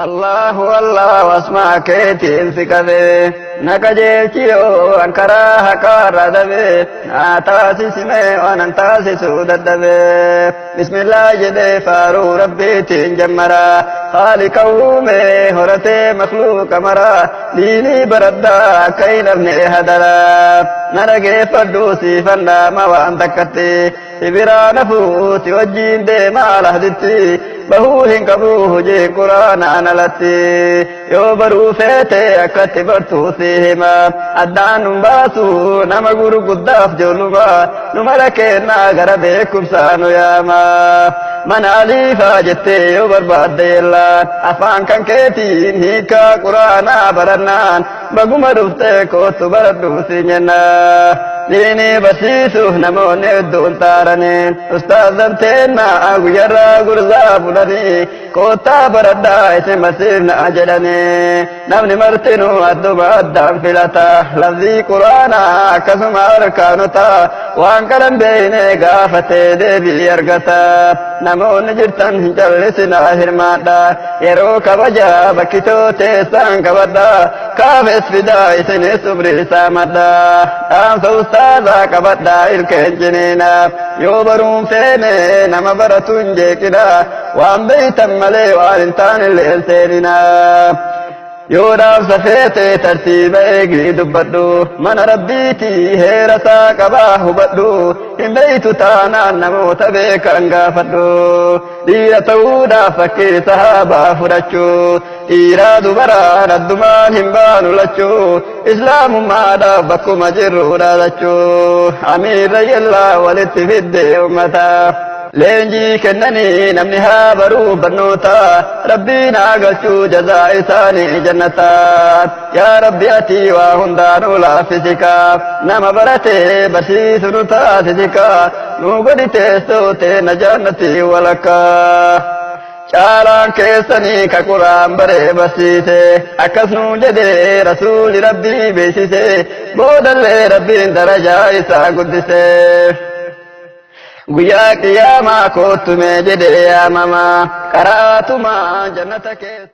Allahu Allahu asmaa keetiin si qabe na qajeelchi yoo an karaa haqaarra dabe naa taasisime waan an taasisuu dadhabe. Bismillah jedhee faaruu rabbiitiin jammara haaliqa uume horatee makluuqa mara diinii baradhaa akka hin hafne hadara na dhageeffadhu siifan dhaama waan takkatti si biraa nafuu si wajjiin deemaa lahditti bahuu hin qabu hojii quraanaan alatti yoo baruu feete akkatti bartuu si hima addaan nun baasu nama gurguddaaf ijoolluma nu mara kennaa gara beekumsaa nu yaama mana aliifaa jettee yoo barbaadde yellaan afaan kan keetiin hiikaa quraanaa barannaan baguma dhuftee kootu baradhu si jennaa. Diinii barsiisuuf namoonni hedduun taaranii ustaazan teennaa guyyarraa gurzaa fudhanii koottaa baradhaa isin barsiifnaa jedhanii namni martinuu adduma addaan filata lafzii quraanaa akkasuma arkaanota waan kanan beeyne gaafatee deebii argata namoonni jirtan hin callisinaa hirmaadha yeroo kabajaa bakkitoo teessaan qabadha kaafes fidaa isinis umrii saamadha dhaamsa ustaazaa qabadha ilkeen ciniina yoo baruun feene nama baratu hin jeeqina waan beeytan malee waan hin taane illee hin seenina. Yoo dhaamsa feete tartiiba eegii dubbadhu mana rabbiitii heera isaa qabaa hubadhu hin beeytu taanaan namoota beekan gaafadhu dhiira ta'uudhaaf fakkii sahaabaa fudhachuu dhiiraa dubaraan addumaan hin baanu lachuu islaamummaadhaaf bakkuma jirru dhaadachuu amiirra yellaa walitti fidde ummata. Leenjii kennanii namni haa baruu barnoota rabbiin haa galchuu jazaa isaanii jannata yaa rabbi ati waa hundaanuu laaffisika nama barate barsiisu nu taasisika nu godhi teessoo teena jannati walakkaa. Caalaan keessanii ka quraan baree barsiise akkas nuu jedhee rasuuli rabbii beeksise boodallee rabbiin darajaa isaa guddise. Guyyaa qiyaamaa koottume jedhee yaamama qaraatumaa jannata keessa.